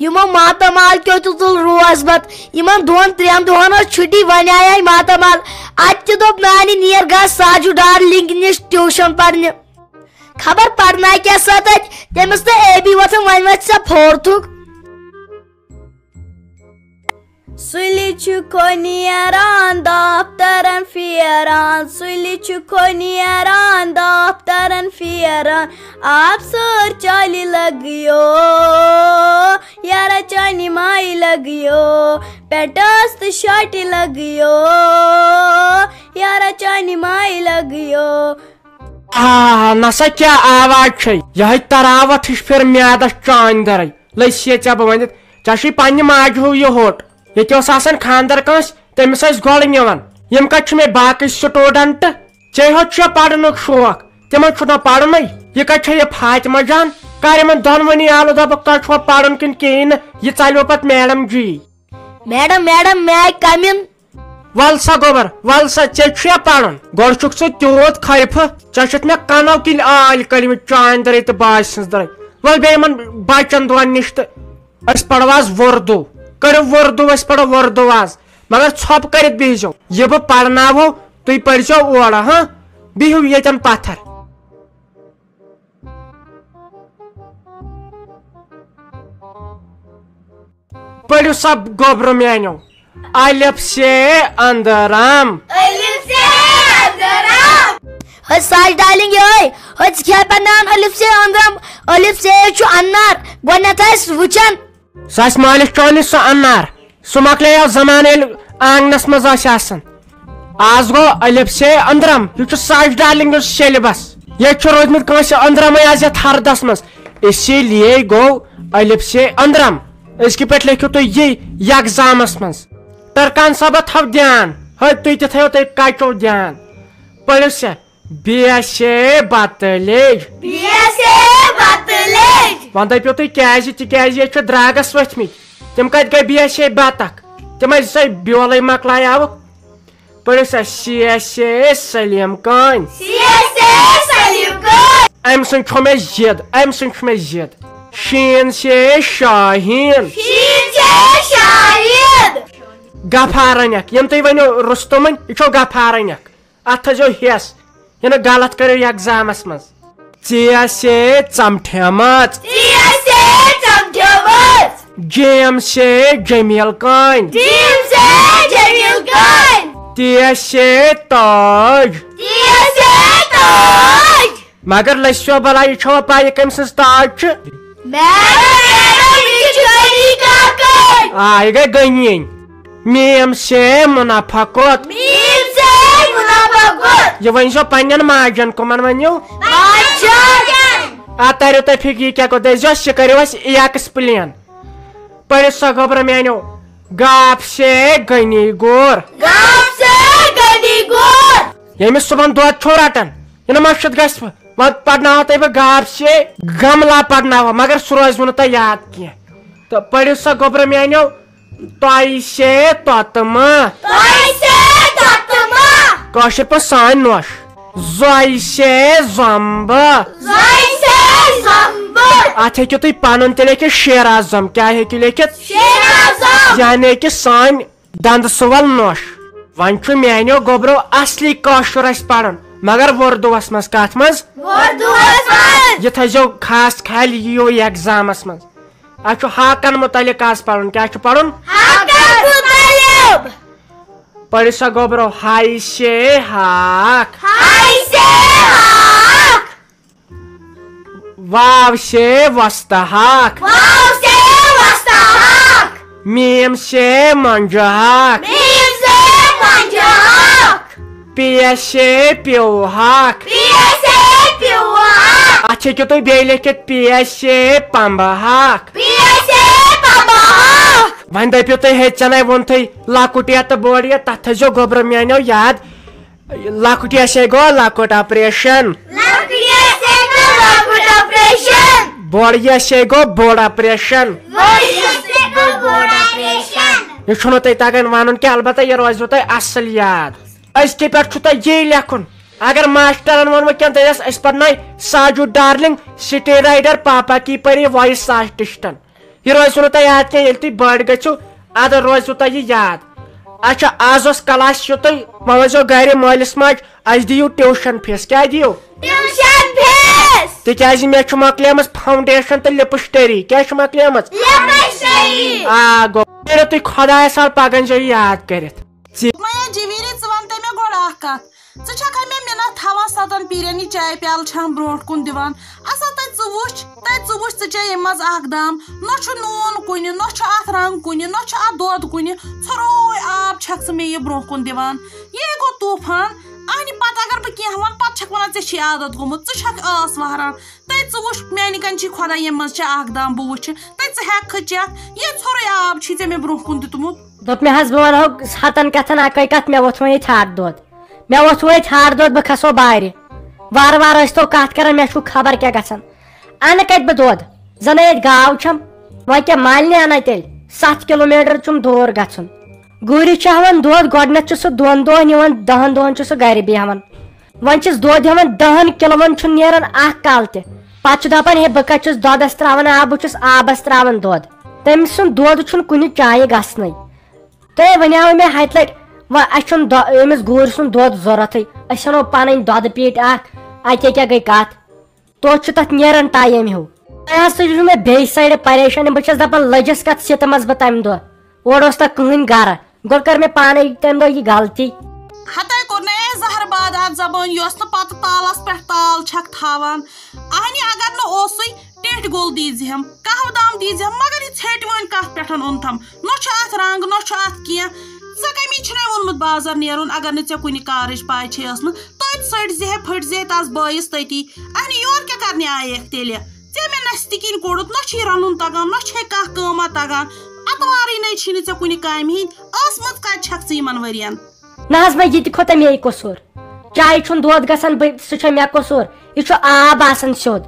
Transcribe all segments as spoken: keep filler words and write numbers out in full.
یِمو ماتامال کیو تہِ تُل روزبت۔ یِمن دۄن ترٛٮ۪ن دۄہن ٲس چھُٹی، وۄنۍ آیے ماتامال۔ اتہِ تہِ دوٚپ نانہِ، "نیر گژھ ساجو ڈارلنگ نِش ٹیوشن پرنہِ۔" خبر پرناے کیٛاہ سا تتہِ، تٔمِس تہٕ اے بی وۄتھان، وۄنۍ وۄتھِ سا فورتھُک۔ سُلہِ چھُ کھۄ نیران دفترن پھیران، سُلہِ چھُ کھۄ نیران دفترن پھیران، آب سٲر چالہِ لگیو، یارا چانہِ مایہِ لگیو، پیٹس تہٕ شاٹہِ لگیو، یارا چانہِ مایہِ لگیو۔ آ، نسا کیٛاہ آواز چھے؟ یہے تراوتھ ہِش پھِر میادس چانہِ درے۔ لٔسۍ ہے ژےٚ بہٕ ؤنِتھ، ژےٚ چھُے پننہِ ماجہِ ہیوٗ یہِ ہوٚٹ۔ ییٚتہِ اوس آسان خانٛدر کٲنٛسہِ، تٔمِس ٲسۍ گۄڈٕ نِوان۔ یِم کتہِ چھِ مےٚ باقٕے student؟ ژےٚ ہوٚت چھُ پرنُک شوق، تِمن چھُنہ پرنُے۔ یہِ کتہِ چھےٚ یہِ فاطمہ جان؟ کر یِمن دۄنوٕنی آلو دپکھ، تۄہہِ چھُوا پرُن کِنہٕ کِہیٖنۍ نہٕ؟ یہِ ژلوٕ پتہٕ madam ji. Madam, madam, may I come in؟ ول سا گوبر، ول سا، ژےٚ چھُیا پرُن؟ گۄڈٕ چھُکھ ژٕ تیوٗت خرفہٕ، ژےٚ چھُتھ مےٚ کنو کِنۍ آلۍ کٔڑمٕتۍ چانہِ درٕے تہٕ باجہِ سٕنٛز درٕے۔ ول بیٚیہِ یِمن بچن دۄن نِش تہٕ أسۍ پرو آز وردو۔ کٔرِو وردو، أسۍ پرو وردو آز، مگر ژھۄپہٕ کٔرِتھ بِہزیو۔ یہِ بہٕ پرناوو، تُہۍ پٔرزیو اورٕ، ہاں؟ بِہِو ییٚتٮ۪ن پتھر۔ پٔرِو سا گوبرو میانیو۔ الف سے اندرم۔ الف سے اندرم۔ ہے ساجہِ ڈارلنگ، یہے۔ ہے ژٕ کیٛاہ پرناوان الف سے اندرم؟ الف سے چھُ انار۔ گۄڈٕنٮ۪تھ ٲسۍ وٕچھان۔ سُہ آسہِ مٲلِس چٲنِس سُہ انار۔ سُہ مۄکلیو زمانہٕ، ییٚلہِ آنگنس منٛز ٲسۍ آسان۔ آز گوٚو الف سے اندرم۔ یہِ چھُ ساجہِ ڈارلنگ ہُنٛد syllabus۔ ییٚتہِ چھُ روٗدمُت کٲنٛسہِ اندرمٕے آز یتھ ہردس منٛز۔ اسی لیے گوٚو الف سے اندرم۔ أزکہِ پٮ۪ٹھ لیکھِو تُہۍ یہِ یکزامس منٛز۔ ٹرکان صٲبہ، تھاو دیان۔ ہے، تُہۍ تہِ تھٲیِو تُہۍ کچو دیان۔ پٔرِو سا۔ بی سے بتلج۔ بی سے بتلج۔ وۄنۍ دٔپِو تُہۍ کیٛازِ؟ تِکیٛازِ ییٚتہِ چھِ درٛاگس ؤتھمٕتۍ۔ تِم کتہِ گٔے بی سے بطخ؟ تِم ٲسۍ سۄے بیولے مۄکلایاوُکھ۔ پٔرِو سا، سی سے سلیٖم کٲنۍ۔ سی سے سلیٖم کٲنۍ۔ أمۍ سُنٛد چھُ مےٚ ضد، أمۍ سُنٛد چھُ مےٚ ضد۔ شیٖن سے شاہیٖن۔ شیٖن سے شاہیٖن۔ غفارن اکھ، یِم تُہۍ ؤنِو رُستُمن، یہِ چھو غفارن اکھ۔ اتھ تھٲیزیو ہیس، یہِ نہٕ غلط کٔرِو یکزامس منٛز۔ ژے سے ژمٹھیمٕژ۔ ژے سے ژمٹھیمٕژ۔ جیم سے جمیل کٲنۍ۔ جیم سے جمیل کٲنۍ۔ تے سے تاج۔ تے سے تاج۔ مگر لٔسِو بلاے، یہِ چھوا پاے یہِ کٔمۍ سٕنٛز تاج چھِ؟ میڈم، میڈم، یہِ چھِ غنی کاکٕنۍ۔ آ، یہِ گٔے غنی۔ میم سے منافع کوت۔ میم سے منافع کوت۔ یہِ ؤنۍ زیو پننٮ۪ن ماجن، کٕمن ؤنِو؟ ماجن۔ آ، تریو تۄہہِ فِکرِ، یہِ کیٛاہ گوٚو؟ دٔپۍ زیوس، یہِ کٔرِو اَسہِ explain۔ پٔرِو سا گوٚبرا میانیو۔ گاپ سے غنی گور۔ گاپ سے غنی گور۔ ییٚمِس صُبحن دۄد چھُو رٹان، یہِ نہٕ مقصد گژھِ وۄنۍ۔ وۄنۍ پرناوو تۄہہِ بہٕ گاپ سے غملہ پرناوو، مگر سُہ روزِ وۄنۍ نہٕ تۄہہِ یاد کینٛہہ۔ تہٕ پٔرِو سا گوٚبرا میانیو۔ تۄہہِ سے تۄتمہٕ۔ تۄہہِ سے تۄتمہٕ۔ کٲشِر پٲٹھۍ سانۍ نوٚش۔ زۄیہِ سے زۄمبہٕ۔ زۄیہِ سے زۄمبہٕ۔ اتھ ہیٚکِو تُہۍ پنُن تہِ لیکھِتھ شیر اعظم۔ کیٛاہ ہیٚکِو لیکھِتھ؟ شیر اعظم۔ یعنی کہِ سانۍ دندٕ سُول نوٚش۔ وۄنۍ چھُ میانیو گوٚبرو اصلی کٲشُر اسہِ پرُن، مگر وردوس منٛز۔ کتھ منٛز؟ وردوس منٛز۔ یہِ تھٲیزیو خاص خیال یِیو examس منٛز۔ اسہِ چھُ ہاکن متعلق آز پرُن۔ کیٛاہ چھُ پرُن؟ ہاکن متعلق۔ پٔرِو سا گوٚبرو، ہاے سے ہاکھ۔ ہاے سے ہاکھ۔ واو سے وستہٕ ہاکھ۔ واو سے وستہٕ ہاکھ۔ میٖم سے مۄنجہِ ہاکھ۔ میٖم سے مۄنجہِ ہاکھ۔ پیس سے پیوٚو ہاکھ۔ پیس سے پیوٚو ہاکھ۔ اتھ ہیٚکِو تُہۍ بیٚیہِ لیکھِتھ، پیس سے پمبہٕ ہاکھ۔ پیس سے پمبہٕ ہاکھ۔ وۄنۍ دٔپِو تُہۍ، ہے، ژےٚ نے ووٚنتھٕے لۄکُٹ یا تہٕ بوٚڑ یا، تتھ تھٲیزیو گوٚبرو میانیو یاد۔ لۄکُٹ یا سے گوٚو لۄکُٹ آپریشن۔ لۄکُٹ یا سے گوٚو لۄکُٹ آپریشن۔ بوٚڑ یا سے گوٚو بوٚڑ آپریشن۔ بوٚڑ یا سے گوٚو بوٚڑ آپریشن۔ یہِ چھُنہٕ تۄہہِ تگان ونُن کینٛہہ، البتہ یہِ روزِوٕ تۄہہِ اصل یاد۔ أزکہِ پٮ۪ٹھ چھُ تۄہہِ یی لیکھُن۔ اگر ماسٹرن ووٚنوٕ کینٛہہ، دٔپۍزٮ۪س، أسۍ پرناوِ ساجو ڈارلنگ، سٹی رائڈر، پاپا کی پری، وائس آرٹسٹن۔ یہِ روزِوٕ نہٕ تۄہہِ یاد کینٛہہ، ییٚلہِ تُہۍ بٔڑۍ گٔژھِو، اَدٕ روزِوٕ تۄہہِ یہِ یاد۔ اچھا، آز اوس کلاس یُتُے، وۄنۍ ؤنۍزیو گرِ مٲلِس ماجہِ، اَسہِ دِیِو ٹیوٗشن فیٖس۔ کیٛاہ دِیِو؟ Tuition fees. تِکیٛازِ مےٚ چھُ مۄکلیمٕژ فاوندیشن تہٕ لپسٹری۔ کیٛاہ چھُ مۄکلیمٕژ؟ لپسٹری۔ آ، گوٚو۔ کٔرِو تُہۍ خۄدایس حوالہٕ، پگاہ أنۍزیو یہِ یاد کٔرِتھ۔ میا جویری، ژٕ وَن تہٕ مےٚ گۄڈٕ اکھ کَتھ۔ ژٕ چھَکھا مےٚ مِنت تھاوان ستن پیٖرٮ۪ن یہِ چایہِ پیالہٕ چھَم برونٛٹھ کُن دِوان؟ اَسا تَتہِ ژٕ وٕچھ، تَتہِ ژٕ وٕچھ، ژٕ چےٚ ییٚمہِ منٛز اکھ دام۔ نہ چھُ نوٗن کُنہِ، نہ چھُ اَتھ رنٛگ کُنہِ، نہ چھُ اَتھ دۄد کُنہِ۔ ژھوٚرُے آب چھَکھ ژٕ مےٚ یہِ برونٛہہ کُن دِوان۔ یے گوٚو طوٗفان۔ اَہنہِ پَتہٕ اگر بہٕ کینٛہہ وَنہٕ، پَتہٕ چھَکھ وَنان، "ژےٚ چھی عادت گوٚمُت، ژٕ چھَکھ ٲس وَہران۔" تَتہِ ژٕ وٕچھ، میٛانہِ کَنہِ چھی خۄدا ییٚمہِ منٛز چےٚ اَکھ دام بہٕ وٕچھِ۔ تَتہِ ژٕ ہٮ۪ککھٕ چٮ۪تھ، یے ژھوٚرُے آب چھی ژےٚ مےٚ برونٛہہ کُن دیُتمُت۔ دوٚپ مےٚ حظ، بہٕ وَنہو ہَتَن کَتھَن اَکٲے کَتھ، مےٚ ووٚتھ وۄنۍ ییٚتہِ ہاٹھ دۄد۔ مےٚ ووٚتھ وۄنۍ ییٚتہِ ہاٹھ دۄد، بہٕ کھَسو بارِ۔ وارٕ وارٕ ٲسۍتو کَتھ کَران، مےٚ چھُو خبر کیٛاہ گژھان۔ اَنہٕ کَتہِ بہٕ دۄد؟ زَنَے ییٚتہِ گاو چھَم۔ وۄنۍ کیٛاہ مالنہِ اَنَے تیٚلہِ؟ ستھ کِلوٗ میٖٹر چھُم دوٗر گژھُن۔ گُرِس چھُ ہٮ۪وان دۄد، گۄڈٕنٮ۪تھ چھُ سُہ دۄن دۄہَن یِوان، دَہَن دۄہَن چھُ سُہ گَرِ بیٚہوان۔ وۄنۍ چھِس دۄد ہٮ۪وان دَہَن کِلوَن چھُنہٕ نیران اَکھ کَل تہِ۔ پَتہٕ چھُ دَپان، "ہے، بہٕ کَتہِ چھُس دۄدَس ترٛاوان آب، بہٕ چھُس آبَس ترٛاوان دۄد۔" تٔمۍ سُنٛد دۄد چھُنہٕ کُنہِ چایہِ گژھنٕے۔ تۄہہِ وَنیٛاوٕ مےٚ ہَتہِ لَٹہِ، وۄنۍ اَسہِ چھُنہٕ دۄ-، أمِس گوٗرۍ سُنٛد دۄد ضوٚرَتھٕے۔ أسۍ اَنو پَنٕنۍ دۄدٕ پیٖٹۍ اَکھ، اَتہِ کیٛاہ گٔے کَتھ؟ توتہِ چھُ تَتھ نیران ٹایم ہیوٗ۔ تۄہہِ ہسا چھُو مےٚ بیٚیہِ سایڈٕ پریشٲنی، بہٕ چھَس دَپان، لٔجِس کَتھ سِتہٕ منٛز بہٕ تَمہِ دۄہ؟ اورٕ اوس نہٕ کٕہٕنۍ گرٕ۔ گۄڈٕ کٔر مےٚ پانَے تَمہِ دۄہ یہِ غلطی۔ ہَتَے کوٚر نہ اے زہر باد اَتھ زبٲنۍ، یۄس نہٕ پَتہٕ تالَس پٮ۪ٹھ تال چھَکھ تھاوان۔ اَہنہِ اگر نہٕ اوسُے، ٹیٚٹھۍ گوٚل دیٖزِہَم، قہوٕ دام دیٖزِہَم، مگر یہِ ژھیٚٹۍ وٲنۍ کَتھ پٮ۪ٹھ اوٚنتھَم؟ نہ چھُ اَتھ رنٛگ، نہ چھُ اَتھ کینٛہہ۔ ژےٚ کَمی چھُنَے ووٚنمُت بازر نیرُن، اگر نہٕ ژےٚ کُنہِ کارٕچ پَے چھے ٲسمٕژ؟ توتہِ سٔٹۍ زِہے، پھٔٹۍ زِہے تَس بٲیِس تٔتی۔ اَہنہِ یورٕ کیٛاہ کَرنہِ آیَکھ تیٚلہِ؟ ژےٚ مےٚ نَستہِ کِنۍ کوٚڑُتھ، نہ چھے رَنُن تَگان، نہ چھے کانٛہہ کٲمہ تَگان۔ اَتوارٕے نَے چھی نہٕ ژےٚ کُنہِ کامہِ ہِنٛدۍ۔ ٲسمٕژ کَتہِ چھَکھ ژٕ یِمَن ؤرِیَن؟ نہ حظ، وۄنۍ یہِ تہِ کھوٚتا مے قصوٗر۔ چایہِ چھُنہٕ دۄد گژھان، بہٕ، سُہ چھا مےٚ قصوٗر؟ یہِ چھُ آب آسان سیوٚد۔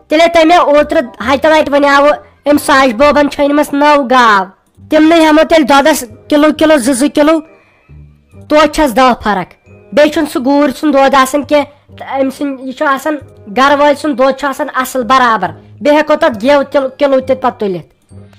تیٚلے تۄہہِ مےٚ اوترٕ ہَتہِ لَٹہِ وَنیٛاوٕ، أمۍ ساجہِ بوبَن چھٲنِمٕژ نٔو گاو۔ تِمنٕے ہٮ۪مو تیٚلہِ دۄدَس کِلوٗ کِلوٗ، زٕ زٕ کِلوٗ۔ توتہِ چھَس دَہ فرق۔ بیٚیہِ چھُنہٕ سُہ گوٗرۍ سُنٛد دۄد آسان کینٛہہ، تہٕ أمۍ سٕنٛد، یہِ چھُ آسان، گَرٕ وٲلۍ سُنٛد دۄد چھُ آسان اَصٕل برابر۔ بیٚیہِ ہٮ۪کو تَتھ گٮ۪و تِل-، کِلوٗ تہِ پَتہٕ تُلِتھ۔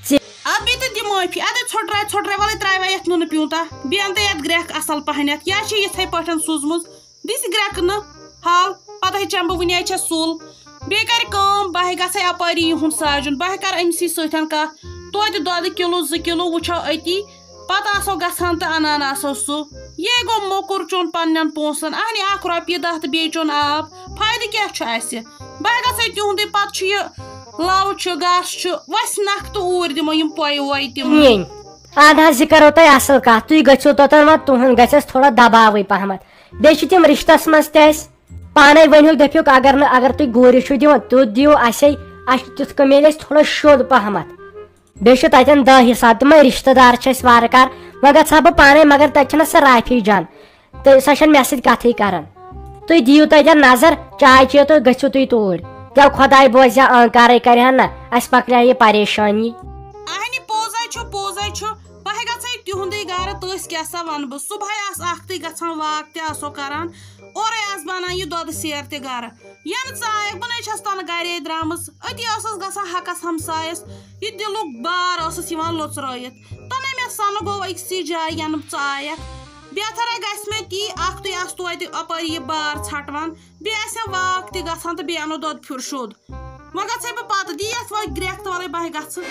ژِ- اَدٕ بیٚیہِ تہِ دِ معٲفی، اَدٕ ژھۄٹراے، ژھۄٹراے، وَلَے ترٛاوَے یَتھ نُنہٕ پیوٗنٛتاہ، بیٚیہِ اَنتَے یَتھ گرٛٮ۪کھ اَصٕل پہنَتھ، یا چھِ یِتھَے پٲٹھۍ سوٗزمٕژ، دِ ژٕ گرٛٮ۪کہٕ نہٕ حال، پَتہٕ ہیٚچھَن بہٕ وٕنہِ اَتہِ چھےٚ سُل۔ بیٚیہِ کَرِ کٲم، بہٕ ہے گژھَے اَپٲری یِہُنٛد ساجُن، بہٕ ہے کَرٕ أمۍ سٕے سۭتۍ کَتھ، توتہِ دۄدٕ کِلوٗ زٕ کِلوٗ وٕچھو أتی، پَتہٕ آسو گژھان تہٕ اَنان آسو سُہ۔ یے گوٚو موٚکُر چوٚن پنٛنٮ۪ن پونٛسَن، اَہنہِ اَکھ رۄپیہِ دَہ تہٕ بیٚیہِ چوٚن آب، فٲیدٕ کیٛاہ چھُ اَسہِ؟ بہٕ ہے گژھَے تِہُنٛدُے، پَتہٕ چھُ یہِ لَو چھُ، گاسہٕ چھُ، وَسہِ نَکھٕ تہٕ اوٗرۍ دِمو یِم پۄیہِ وۄیہِ تِم۔ یِنۍ۔ اَدٕ حظ، یہِ کَرو تۄہہِ اَصٕل کَتھ، تُہۍ گٔژھِو توٚتَن وۄنۍ، تُہُنٛد گژھِ اَسہِ تھوڑا دَباوٕے پَہمَتھ۔ بیٚیہِ چھِ تِم رِشتَس منٛز تہِ اَسہِ۔ پانے ؤنِو، دٔپِوکھ، اگر نہٕ، اگر تُہۍ گوٗرِس چھِو دِوان، تیُتھ دِیِو اَسے، اَسہِ تیُتھ کَم میلہِ اَسہِ تھوڑا شوٚد پَہمَتھ۔ بیٚیہِ چھُ تَتٮ۪ن دَہ حِساب، تِمَے رِشتہٕ دار چھِ اَسہِ وارٕ کار۔ وۄنۍ گژھٕ ہا بہٕ پانے، مگر تَتہِ چھِنہ سۄ رافی جان، تہٕ سۄ چھَنہٕ مےٚ سۭتۍ کَتھٕے کَران۔ تُہۍ دِیِو تَتٮ۪ن نظر، چاے چیٚیِو تُہۍ، گٔژھِو تُہۍ توٗرۍ۔ تیٚلہِ خۄداے بوزِ ہا، آنکارٕے کَرِ ہا نہ، اَسہِ پَکنایہِ یہِ پریشٲنی۔ اَہنہِ پوٚز ہے چھُ، پوٚز ہے چھُ، بہٕ ہے گژھٕ ہے تِہُنٛدُے گَرٕ، تٔسۍ کیٛاہ سا وَنہٕ بہٕ؟ صُبحٲے آسہٕ اَکھتُے گژھان واک تہِ آسو کَران، اورَے آسہٕ بہٕ اَنان یہِ دۄدٕ سیر تہِ گَرٕ۔ یَنہٕ ژٕ آیَکھ، بہٕ نَے چھَس تَنہٕ گَرے درٛامٕژ، أتی ٲسٕس گژھان حقَس ہمسایَس، یہِ دِلُک بار ٲسٕس یِوان لوٚژرٲیِتھ۔ تَنَے مےٚ سَنہٕ گوٚو أکسٕے جایہِ، یَنہٕ ژٕ آیَکھ۔ بہترَے گژھِ مےٚ تی، اَکھتُے آسہٕ توتہِ اَپٲرۍ یہِ بار ژھٹوان، بیٚیہِ آسہِ ہا واک تہِ گژھان تہٕ بیٚیہِ اَنو دۄدٕ پھیُر شوٚد۔ وۄنۍ گژھے بہٕ پتہٕ، دِ یتھ وۄنۍ گرٛٮ۪کھ تہٕ وَلَے بہٕ گژھٕ۔